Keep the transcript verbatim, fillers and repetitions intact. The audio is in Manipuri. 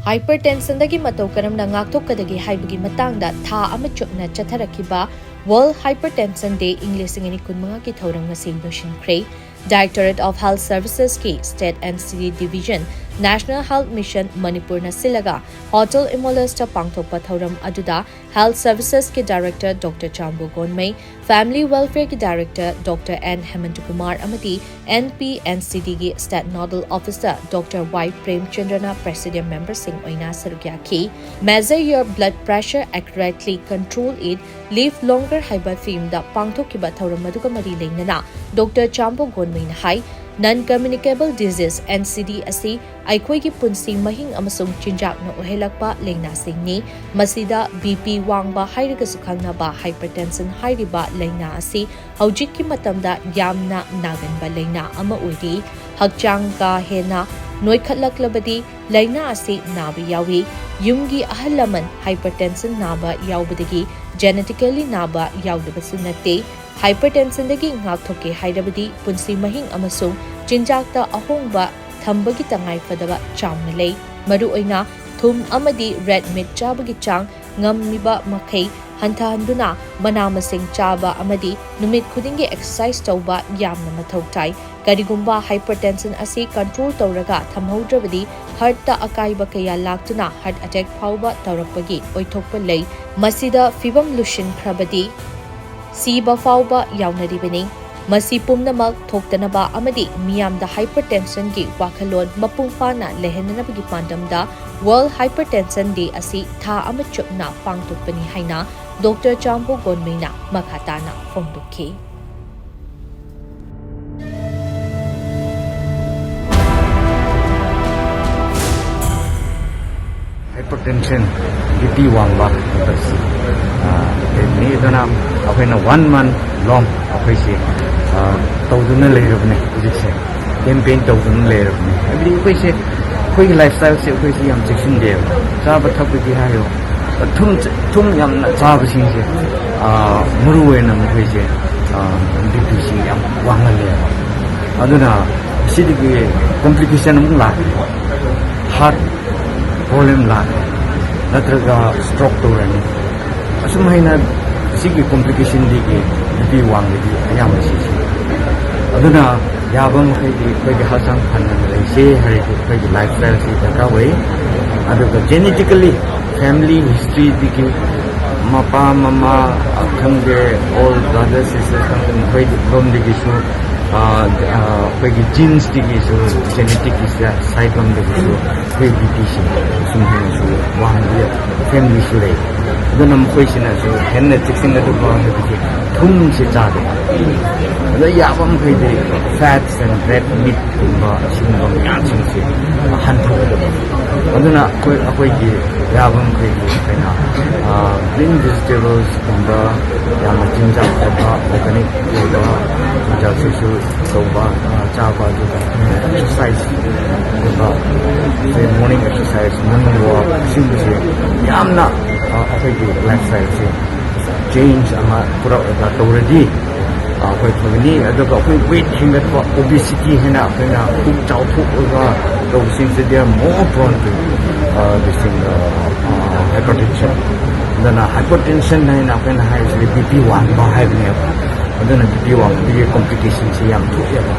Hypertensionꯗꯒꯤ ꯃꯇꯧ ꯀꯔꯝꯅ ꯉꯥꯛꯊꯣꯛꯀꯗꯒꯦ ꯍꯥꯏꯕꯒꯤ ꯃꯇꯥꯡꯗ ꯊꯥ ꯑꯃ ꯆꯨꯞꯅ ꯆꯠꯊꯔꯛꯈꯤꯕ World Hypertension Day ꯏꯪ ꯂꯤꯁꯤꯡ ꯑꯅꯤ ꯀꯨꯟꯃꯉꯥꯒꯤ ꯊꯧꯔꯝ ꯉꯁꯤ ꯂꯣꯏꯁꯤꯟꯈ꯭ꯔꯦ꯫ Directorate of Health Servicesꯀꯤ State and City Division, National Health Mission ꯃꯅꯤꯄꯨꯔꯅ ꯁꯤꯜꯂꯒ Hotel Emolustꯇ ꯄꯥꯡꯊꯣꯛꯄ ꯊꯧꯔꯝ ꯑꯗꯨꯗ Health Servicesꯀꯤ Director Doctor ꯆꯥꯝꯕꯨ ꯒꯣꯟꯃꯩ, Family Welfareꯒꯤ Director Doctor N ꯍꯦꯃꯟꯇꯀꯨꯃꯥꯔ ꯑꯃꯗꯤ NPNCDꯒꯤ State Nodal Officer Doctor Y ꯄ꯭ꯔꯦꯝꯆꯟꯗ꯭ꯔꯅ Presidium memberꯁꯤꯡ ꯑꯣꯏꯅ ꯁꯔꯨꯛ ꯌꯥꯈꯤ꯫ Measure Your Blood Pressure Accurately, Control It, Live Longer ꯍꯥꯏꯕ themeꯗ ꯄꯥꯡꯊꯣꯛꯈꯤꯕ ꯊꯧꯔꯝ ꯑꯗꯨꯒ ꯃꯔꯤ ꯂꯩꯅꯅ Doctor ꯆꯥꯝꯕꯨ ꯒꯣꯟꯃꯩꯅ ꯍꯥꯏ, Non Communicable Disease, NCD, ꯑꯁꯤ ꯑꯩꯈꯣꯏꯒꯤ ꯄꯨꯟꯁꯤ ꯃꯍꯤꯡ ꯑꯃꯁꯨꯡ ꯆꯤꯟꯖꯥꯛꯅ ꯑꯣꯏꯍꯜꯂꯛꯄ ꯂꯥꯏꯅꯥꯁꯤꯡꯅꯤ꯫ ꯃꯁꯤꯗ BP ꯋꯥꯡꯕ ꯍꯥꯏꯔꯒꯁꯨ ꯈꯪꯅꯕ hypertension ꯍꯥꯏꯔꯤꯕ ꯂꯥꯏꯅꯥ ꯑꯁꯤ ꯍꯧꯖꯤꯛꯀꯤ ꯃꯇꯝꯗ ꯌꯥꯝꯅ ꯅꯥꯒꯟꯕ ꯂꯥꯏꯅꯥ ꯑꯃ ꯑꯣꯏꯔꯤ꯫ ꯍꯛꯆꯥꯡ ꯀꯥ ꯍꯦꯟꯅ ꯅꯣꯏꯈꯠꯂꯛꯂꯕꯗꯤ ꯂꯥꯏꯅꯥ ꯑꯁꯤ ꯅꯥꯕ ꯌꯥꯎꯏ꯫ ꯌꯨꯝꯒꯤ ꯑꯍꯜ ꯂꯃꯟ hypertension ꯅꯥꯕ ꯌꯥꯎꯕꯗꯒꯤ genetically ꯅꯥꯕ ꯌꯥꯎꯗꯕꯁꯨ ꯅꯠꯇꯦ꯫ Hypertensionꯗꯒꯤ ꯉꯥꯛꯊꯣꯛꯀꯦ ꯍꯥꯏꯔꯕꯗꯤ ꯄꯨꯟꯁꯤ ꯃꯍꯤꯡ ꯑꯃꯁꯨꯡ ꯆꯤꯟꯖꯥꯛꯇ ꯑꯍꯣꯡꯕ ꯊꯝꯕꯒꯤ ꯇꯉꯥꯏꯐꯗꯕ ꯆꯥꯎꯅ ꯂꯩ꯫ ꯃꯔꯨꯑꯣꯏꯅ ꯊꯨꯝ ꯑꯃꯗꯤ red meat ꯆꯥꯕꯒꯤ ꯆꯥꯡ ꯉꯝꯃꯤꯕ ꯃꯈꯩ ꯍꯟꯊꯍꯟꯗꯨꯅ ꯃꯅꯥ ꯃꯁꯤꯡ ꯆꯥꯕ ꯑꯃꯗꯤ ꯅꯨꯃꯤꯠ ꯈꯨꯗꯤꯡꯒꯤ exercise ꯇꯧꯕ ꯌꯥꯝꯅ ꯃꯊꯧ ꯇꯥꯏ꯫ ꯀꯔꯤꯒꯨꯝꯕ hypertension ꯑꯁꯤ control ꯇꯧꯔꯒ ꯊꯝꯍꯧꯗ꯭ꯔꯕꯗꯤ heartꯇ ꯑꯀꯥꯏꯕ ꯀꯌꯥ ꯂꯥꯛꯇꯨꯅ heart attack ꯐꯥꯎꯕ ꯇꯧꯔꯛꯄꯒꯤ ꯑꯣꯏꯊꯣꯛꯄ ꯂꯩ꯫ ꯃꯁꯤꯗ ꯐꯤꯕꯝ ꯂꯨꯁꯤꯟꯈ꯭ꯔꯕꯗꯤ ꯁꯤꯕ ꯐꯥꯎꯕ ꯌꯥꯎꯅꯔꯤꯕꯅꯤ꯫ ꯃꯁꯤ ꯄꯨꯝꯅꯃꯛ ꯊꯣꯛꯇꯅꯕ ꯑꯃꯗꯤ ꯃꯤꯌꯥꯝꯗ hypertensionꯒꯤ ꯋꯥꯈꯜꯂꯣꯟ ꯃꯄꯨꯡ ꯐꯥꯅ ꯂꯩꯍꯟꯅꯅꯕꯒꯤ ꯄꯥꯟꯗꯝꯗ World Hypertension Day ꯑꯁꯤ ꯊꯥ ꯑꯃ ꯆꯨꯞꯅ ꯄꯥꯡꯊꯣꯛꯄꯅꯤ ꯍꯥꯏꯅ Doctor ꯆꯥꯝꯕꯨ ꯒꯣꯟꯃꯩꯅ ꯃꯈꯥ ꯇꯥꯅ ꯐꯣꯡꯗꯣꯛꯈꯤ꯫ Hypertension, BP ꯋꯥꯡꯕ ꯍꯥꯏꯕꯁꯤ, ꯑ, ꯂꯩꯕꯅꯤ꯫ ꯑꯗꯨꯅ ꯑꯩꯈꯣꯏꯅ one month long ꯑꯩꯈꯣꯏꯁꯤ, ꯑ, ꯇꯧꯗꯨꯅ ꯂꯩꯔꯕꯅꯦ ꯍꯧꯖꯤꯛꯁꯦ꯫ Campaign ꯇꯧꯗꯨꯅ ꯂꯩꯔꯕꯅꯦ꯫ ꯍꯥꯏꯕꯗꯤ ꯑꯩꯈꯣꯏꯁꯦ, ꯑꯩꯈꯣꯏꯒꯤ lifestyleꯁꯦ ꯑꯩꯈꯣꯏꯁꯦ ꯌꯥꯝ ꯆꯦꯛꯁꯤꯟꯗꯦꯕ꯫ ꯆꯥꯕ ꯊꯛꯄꯒꯤ ꯍꯥꯏꯔꯣ, ꯊꯨꯝ, ꯊꯨꯝ ꯌꯥꯝꯅ ꯆꯥꯕꯁꯤꯡꯁꯦ, ꯑ, ꯃꯔꯨ ꯑꯣꯏꯅ ꯃꯈꯣꯏꯁꯦ, ꯑ, BPꯁꯤ ꯌꯥꯝ ꯋꯥꯡꯍꯜꯂꯦꯕ꯫ ꯑꯗꯨꯅ ꯁꯤꯗꯒꯤ complication ꯑꯃꯨꯛ ꯂꯥꯛꯑꯦ꯫ Heart ꯄ꯭ꯔꯣꯕ꯭ꯂꯦꯝ ꯂꯥꯛꯑꯦ, ꯅꯠꯇ꯭ꯔꯒ ꯁ꯭ꯇ꯭ꯔꯣꯛ ꯇꯧꯔꯅꯤ꯫ ꯑꯁꯨꯝ ꯍꯥꯏꯅ ꯁꯤꯒꯤ ꯀꯣꯝꯄ꯭ꯂꯤꯀꯦꯁꯟꯗꯒꯤ ꯕꯤ ꯄꯤ ꯋꯥꯡꯕꯗꯤ ꯑꯌꯥꯝꯕ ꯁꯤꯁꯤ꯫ ꯑꯗꯨꯅ ꯌꯥꯕ ꯃꯈꯩꯗꯤ ꯑꯩꯈꯣꯏꯒꯤ ꯍꯛꯆꯥꯡ ꯐꯅ ꯂꯩꯁꯦ ꯍꯥꯏꯔꯗꯤ ꯑꯩꯈꯣꯏꯒꯤ ꯂꯥꯏꯐ ꯁ꯭ꯇꯥꯏꯜꯁꯤ ꯗꯔꯀꯥꯔ ꯑꯣꯏ꯫ ꯑꯗꯨꯒ ꯖꯦꯅꯦꯇꯤꯀꯦꯜꯂꯤ ꯐꯦꯃꯤꯂꯤ ꯍꯤꯁꯇ꯭ꯔꯤꯗꯒꯤ ꯃꯄꯥ ꯃꯃꯥ ꯈꯪꯗꯦ, ꯑꯣꯜ ꯕ꯭ꯔꯗꯔ ꯁꯤꯁꯇꯔ ꯈꯪꯗꯦ, ꯃꯈꯣꯏ ꯂꯣꯝꯗꯒꯤꯁꯨ, ꯑ, ꯑ, ꯑꯩꯈꯣꯏꯒꯤ ꯖꯤꯟꯁꯇꯒꯤꯁꯨ, ꯖꯦꯅꯦꯇꯤꯛꯀꯤ ꯁꯥꯏꯠ ꯂꯣꯝꯗꯒꯤꯁꯨ ꯑꯩꯈꯣꯏ ꯕꯤ ꯄꯤꯁꯤ ꯁꯨꯝ ꯍꯦꯟꯅꯁꯨ ꯋꯥꯡꯕ ꯐꯦꯃꯤꯂꯤꯁꯨ ꯂꯩ꯫ ꯑꯗꯨꯅ ꯃꯈꯣꯏꯁꯤꯅꯁꯨ ꯍꯦꯟꯅ ꯆꯦꯛꯁꯤꯟꯒꯗꯕ ꯍꯥꯏꯕꯗꯤ ꯊꯨꯝꯁꯤ ꯆꯥꯗꯦ꯫ ꯑꯗꯣ ꯌꯥꯕ ꯃꯈꯩꯗꯤ fats and red meat ꯀꯨꯝꯕ ꯑꯁꯤꯒꯨꯝꯕ ꯃꯌꯥꯝꯁꯤꯡꯁꯦ ꯍꯟꯊꯒꯗꯕ꯫ ꯑꯗꯨꯅ ꯑꯩꯈꯣꯏ, ꯑꯩꯈꯣꯏꯒꯤ ꯌꯥꯕ ꯃꯈꯩꯗꯤ ꯑꯩꯈꯣꯏꯅ, ꯑ, green vegetables ꯀꯨꯝꯕ, ꯌꯥꯝꯅ ꯆꯤꯟꯖꯥꯛ ꯐꯕ, organic ꯑꯣꯏꯕ ꯆꯤꯟꯖꯥꯛꯁꯤꯁꯨ ꯇꯧꯕ, ꯑ, ꯆꯥꯕ, ꯑꯗꯨꯒ ꯑꯦꯛꯁꯔꯁꯥꯏꯁ ꯀꯨꯝꯕ, ꯁꯦ morning exercise, morning walk, ꯑꯁꯤꯒꯨꯝꯕꯁꯦ ꯌꯥꯝꯅ, ꯑ, ꯑꯩꯈꯣꯏꯒꯤ ꯂꯥꯏꯐ ꯁ꯭ꯇꯥꯏꯜꯁꯦ ꯆꯦꯟꯖ ꯑꯃ ꯄꯨꯔꯛꯑꯒ ꯇꯧꯔꯗꯤ, ꯑ, ꯑꯩꯈꯣꯏ ꯐꯒꯅꯤ꯫ ꯑꯗꯨꯒ ꯑꯩꯈꯣꯏ ꯋꯦꯠ ꯍꯦꯟꯒꯠꯄ, obesity ꯍꯥꯏꯅ ꯑꯩꯈꯣꯏꯅ ꯄꯨꯛ ꯆꯥꯎꯊꯣꯛꯑꯒ ꯇꯧꯕꯁꯤꯡꯁꯤꯗꯤ more prone to, ꯑ, this thing, ꯑ, ꯑ, hypertension꯫ ꯑꯗꯨꯅ hypertension ꯍꯥꯏꯅ ꯑꯩꯈꯣꯏꯅ ꯍꯥꯏꯔꯤꯁꯤꯗꯤ ꯕꯤ ꯄꯤ ꯋꯥꯡꯕ ꯍꯥꯏꯕꯅꯦꯕ꯫ ꯑꯗꯨꯅ ꯕꯤ ꯄꯤ ꯋꯥꯡꯕꯒꯤ ꯀꯣꯝꯄ꯭ꯂꯤꯀꯦꯁꯟꯁꯤ ꯌꯥꯝ ꯊꯣꯛꯑꯦꯕ꯫